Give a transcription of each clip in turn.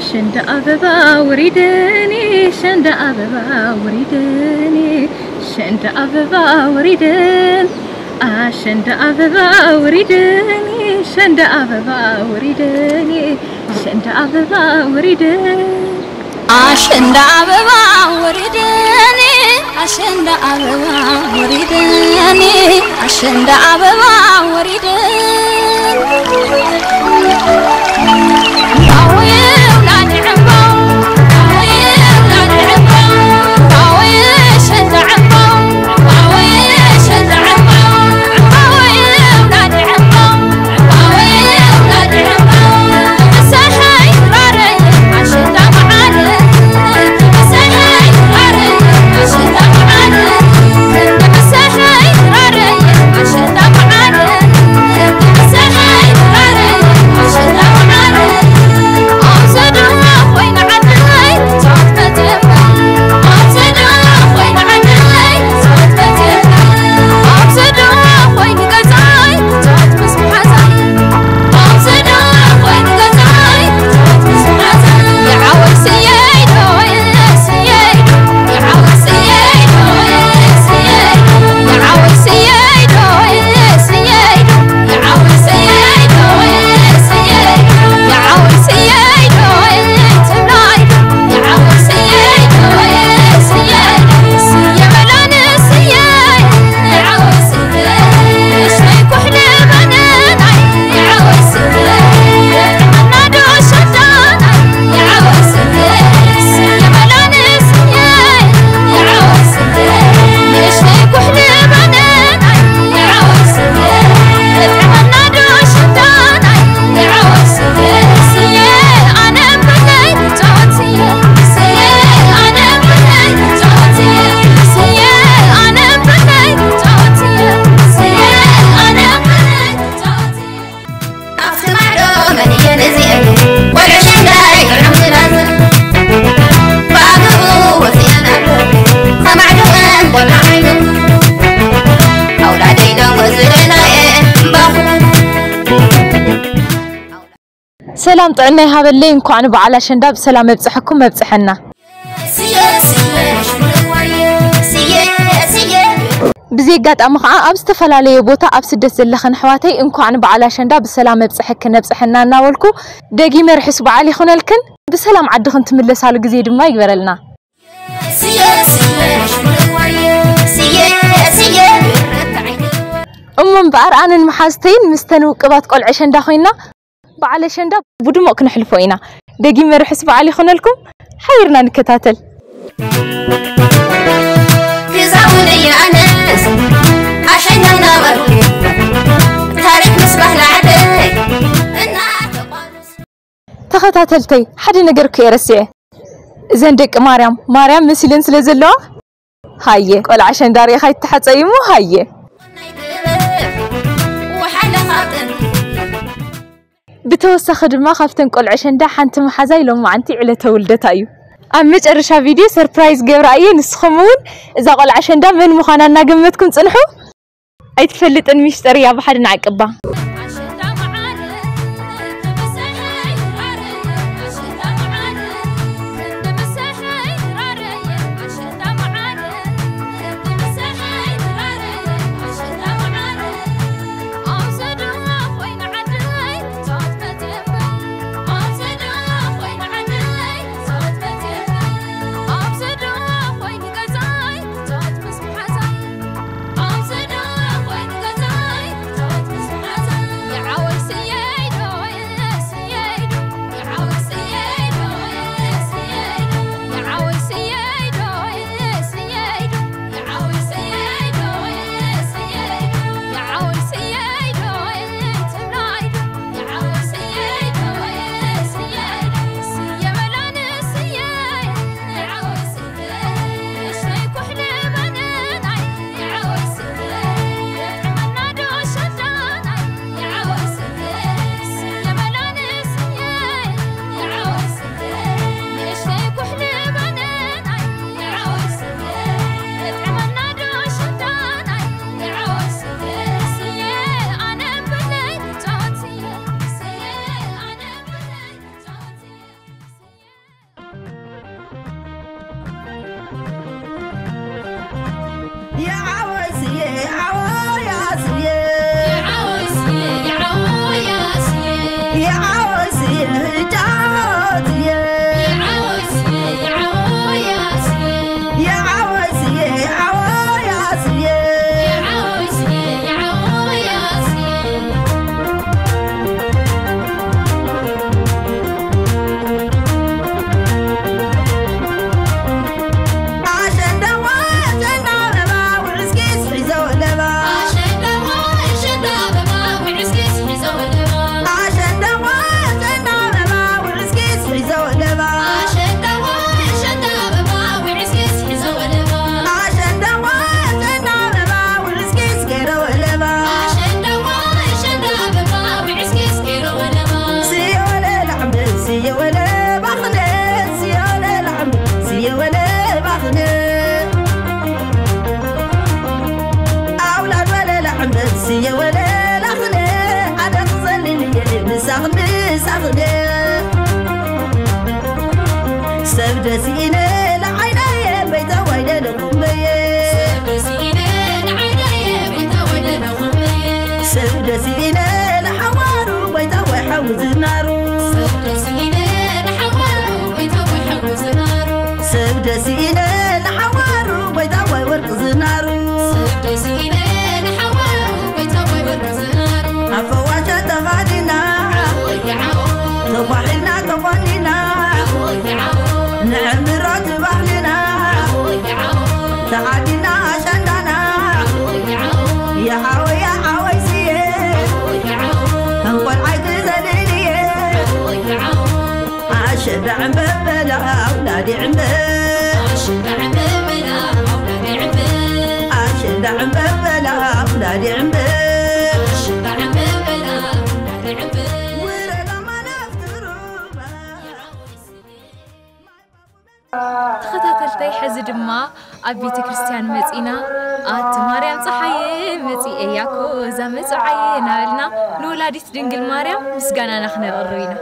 ሸንዳ ኣበባ ወሪደኒ፣ ሸንዳ ኣበባ ወሪደኒ፣ ሸንዳ ኣበባ ወሪደን፣ ኣሸንዳ ኣበባ ወሪደኒ፣ ሸንዳ ኣበባ ወሪደኒ፣ ሸንዳ ኣበባ ወሪደን። ኣሸንዳ ኣበባ ወሪደኒ፣ ኣሸንዳ ኣበባ ወሪደኒ፣ ኣሸንዳ ኣበባ ወሪደን። ሰላም ጥዕና ይሃበለይ። እንኳዕ ንበዓል ኣሸንዳ ብሰላም መብፅሐኩም መብፅሐና። ብዚ ኣጋጣሚ ከዓ ኣብ ዝተፈላለየ ቦታ ኣብ ስደት ዘለኽን ኣሕዋተይ እንኳዕ ንበዓል ኣሸንዳ ብሰላም መብፅሐክን መብፅሐና እናበልኩ፣ ደጊመ ርሑስ በዓል ይኹነልክን፣ ብሰላም ዓድኽን ትምለሳሉ ግዜ ድማ ይግበረልና። እሞ እምበኣር ኣነን መሓዝተይን ምስተን ውቅባት ቆልዐ ኣሸንዳ ኮይና በዓል ኣሸንዳ ብድሙቕ ክነሕልፎ ኢና። ደጊመ ርሑስ በዓል ይኹነልኩም። ሓቢርና ንከታተል። ክዛውን እየ ኣነስ ኣሸንዳ እናበልኩ ታሪክ ምስ ባህሊ ዓደይ እናተቋደሱ። ተኸታተልተይ፣ ሓደ ነገር እኮ እየ ረሲዐ። እዘን ደቂ ማርያም ማርያም መሲለን ስለ ዘለዋ፣ ሃየ ቆልዓ ኣሸንዳ ርኢኻ ይተሓፀይ እሞ ሃየ። ብተወሳኺ ድማ ካብተን ቆልዑ ኣሸንዳ ሓንቲ መሓዛይ ሎማዓንቲ ዕለተ ውልደታ እዩ። ኣብ መጨረሻ ቪድዮ ሰርፕራይዝ ገብራ እየ። ንስኹም እውን እዛ ቆልዓ ኣሸንዳ መን ምዃና እናገመትኩም ፅንሑ። ኣይትፈልጥን ሚስጥር እያ፣ ብሓደ ንዓቅባ። ሰብ ደሲኢነ ንዓይናየ በይታ ዋይደለኹም በየ ሰብ ደሲኢነ ንዓይናየ በይታ ዋይደለኹም በየ ሰብ ደሲኢነ ንሓዋሩ በይታ ዋይ ሓዊ ዝናሩ ሰብ ደሲኢነ ንሓዋሩ በይታ ዋይ ሓዊ ዝናሩ ሰብ ደሲኢነ ንሓዋሩ በይታ ዋይ ወርቂ ዝናሩ ሰብ ደሲኢነ ንሓዋሩ በይታ ዋይ ወርቂ ዝናሩ ኣፈዋሸ ተኻዲና ተኳሒልና ተቆኒና ንዕምሮ ትባህልና ተዓዲና ኣሸንዳና የሓወያ ዓወይስየ ከም ቆልዓይ ክዘልልየ ኣሸንዳ ዕምበበላ ኣውላዲ ዕምበ ኣሸንዳ ዕምበበላ ኣውላዲ ዕምበ ኣሸንዳ ዕምበበላ ኣውላዲ ዕምበ ኣሸንዳ ዕምበበላ ኣውላዲ ዕምበ ውረዳ ማለፍ ትሩባ ተኸታተልተይ፣ ሕዚ ድማ ኣብ ቤተ ክርስቲያን መጺና፣ ኣቲ ማርያም ጸሓየ መጺኤያ እኮ እዛ መጽዓየ እናበልና ንወላዲት ድንግል ማርያም ምስጋናና ክነቕርብ ኢና።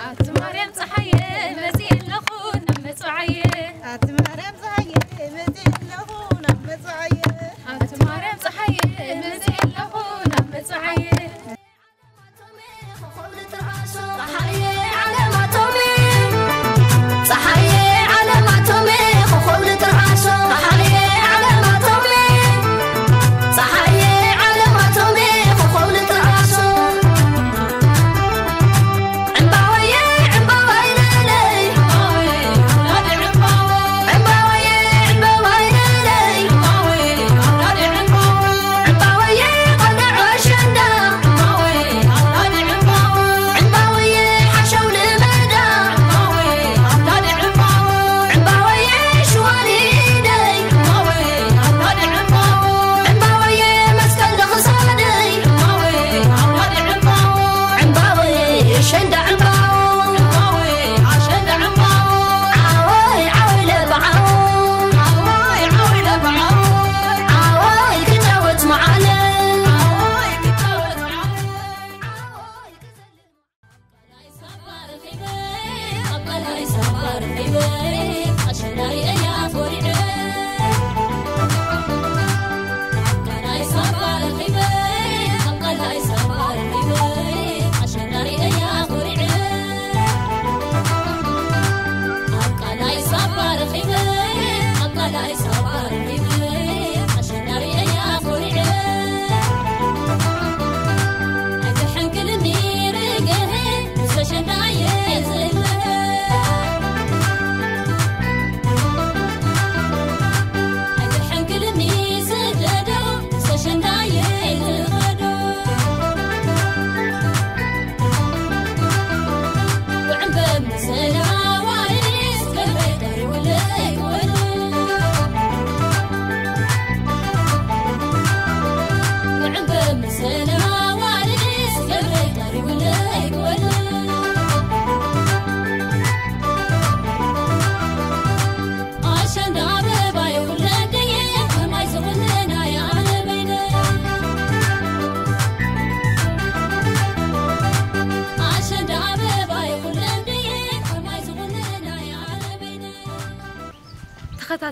ኣቲ ማርያም ጸሓየ መጺኤ ኣለኹ ናብ መጽዓየ ኣቲ ማርያም ጸሓየ መጺኤ ኣለኹ ናብ መጽዓየ ኣቲ ማርያም ጸሓየ መጺኤ ኣለኹ ናብ መጽዓየ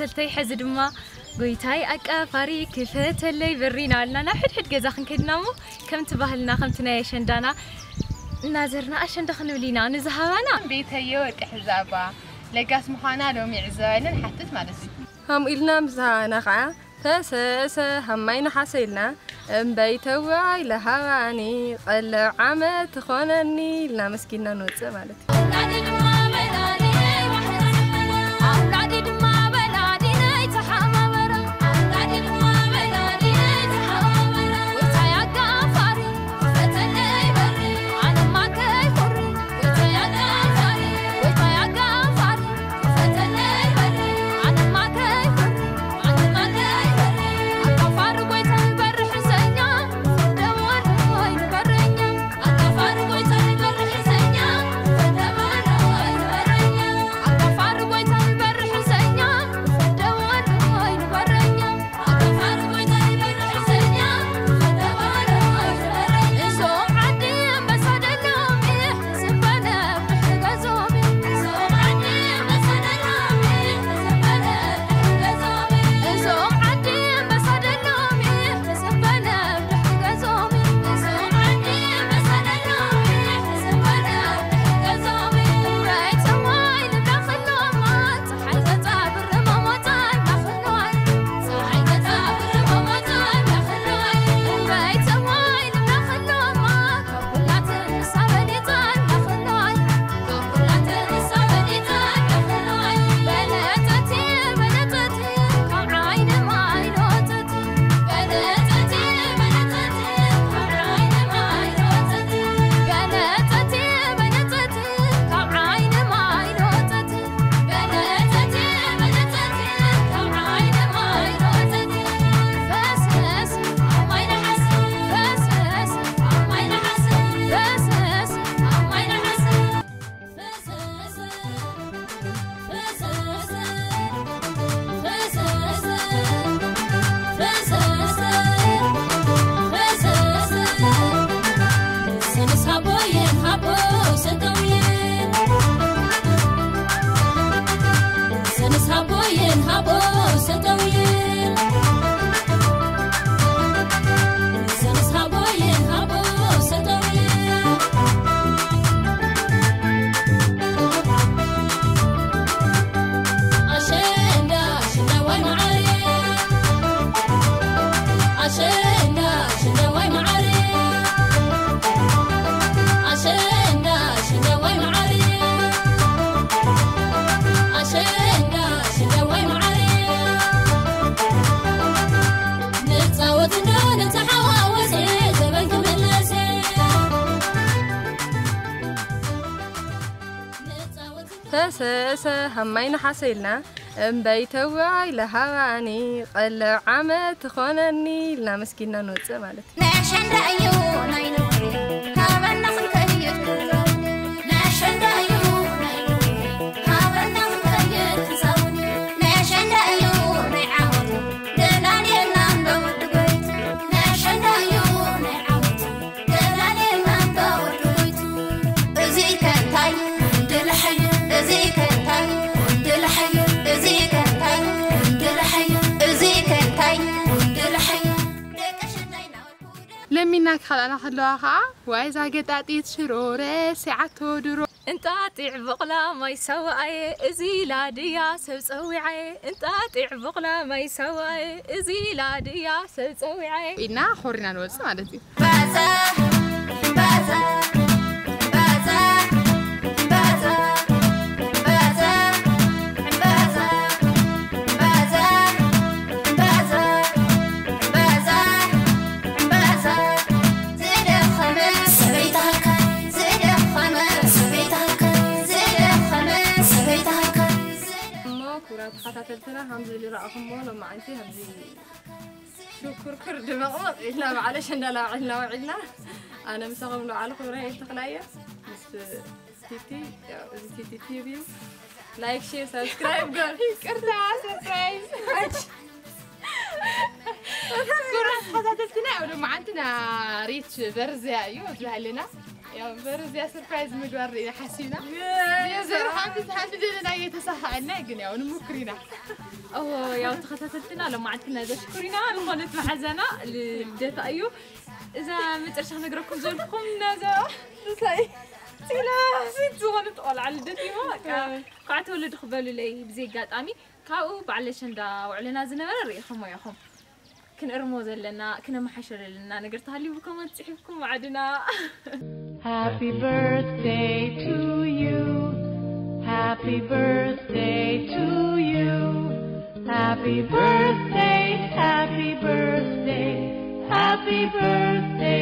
ሰልተይ ሕዚ ድማ ጎይታይ ኣቃፋሪ ክፈተለይ በሪና ኣልና ናብ ሕድሕድ ገዛ ክንከድና እሞ ከምቲ ባህልና ከምቲ ናይ ኣሸንዳና እናዘርና ኣሸንዳ ክንብል ኢና ንዝሃባና። ቤተዮ ወዲ ሕዛባ ለጋስ ምዃና ሎሚ ይዕዘባ ኢልና ንሓትት ማለት እዩ። ከምኡ ኢልና ምስ ዝሃባና ከዓ ፈሰሰ ሃማይ ነሓሰ ኢልና እምበይ ተዋይ ለሃባኒ ቀለብ ዓመት ትኾነኒ ኢልና መስጊድና ንወፅእ ማለት እዩ። ፈሰሰ ሃማይ ነሓሰ ኢልና እምበይ ተዋይ ለሃባኒ ቀለብ ዓመት ትኾነኒ ኢልና መስጊድና ንወፅእ ማለት እዩ። ናይ ኣሸንዳ እዩ ናይ ኖህ ሃበና ክንከይድ ክንዛውን። ናይ ኣሸንዳ እዩ ናይ ኖህ ሃበና ክንከይድ ክንዛውን። ናይ ኣሸንዳ እዩ ናይ ዓወት ደላልየና እንዶ ወዲ ጎይት። ናይ ኣሸንዳ እዩ ናይ ዓወት ደላልየና እንዶ ወዲ ጎይት። እዚ ከንታይ ድልሐዩ፣ እዚ ከንታይ ድልሐዩ፣ እዚ ከንታይ ድልሐዩ፣ እዚ ከንታይ ድልሐዩ። ደቂ ኣሸንዳ ይናወት ለሚና ክኸልኣና ከለዋ ኸዓ ዋይ ዛገጣጢት ሽሮ ረሲዓቶ ድሮ። እንጣጢዕ በቕላ ማይ ሳዋኣየ፣ እዚ ኢላ ድያ ሰብ ጸዊዓየ። እንጣጢዕ በቕላ ማይ ሳዋኣየ፣ እዚ ኢላ ድያ ሰብ ጸዊዓየ። ኢልና ኾሪና ንወጽእ ማለት እዩ። ባዛ፣ ባዛ፣ ባዛ፣ ባዛ፣ ባዛ፣ ባዛ፣ ባዛ፣ ባዛ፣ ባዛ፣ ባዛ፣ ዝደኸመ ሰበይታካ፣ ዝደኸመ ሰበይታካ፣ ዝደኸመ ሰበይታካ፣ ዝደ- እሞ ክቡራት ተኸታተልትና፣ ከምዚ ዝረኣኹሞ ሎማዓንቲ ኣብዚ ሽኩርኩር ድመቕመቕ ኢልና በዓል ኣሸንዳ ላዕልና ውዒልና። ኣነ ምሳኹም ንበዓል ክብረ ተኽላየ ምስ ቲቲ፣ ያው፣ እዚ ቲቲ ቲቪ እዩ። ላይክ፣ ሼር፣ ሳብስክራይብ ገር። ይቅርታ፣ ሰርፕራይዝ። ክቡራት ተኸታተልትና፣ ያው፣ ድማ ሓንትና ሪች በርዝያ እዩ ኣብዚ ኣለና። ያው በርዝያ ሰርፕራይዝ ምግባር ኢና ሓሲብና። ዘሩ ሓንቲ ሓንቲ ደለና እየተሳኻዐና ግን ያው ንሙክር ኢና። እዎ ያው ተኸታተልትና ለማዓልትና ዘሽኩሪና ዝኾነት መሓዛና ልደታ እዩ። እዛ መጨረሻ ክነግረኩም ዘልኩም ነዛ ሳይ ሲላ ስት ዝኾነት ቆልዓ ልደት እዩ። በቃ ኳዕ ተወለድኹ በሉለይ። ብዘይ ኣጋጣሚ ካብኡ በዓል ኣሸንዳ ውዕልና ዝነበረ ርኢኹሞ ኢኹም። ክንእርሞ ዘለና ክነመሓሸረ ዘለና ነገር ተሃልዩ ብኮመንት ጽሒፍኩም ዓድና። Happy birthday to you. Happy birthday to you. Happy birthday, happy birthday, happy birthday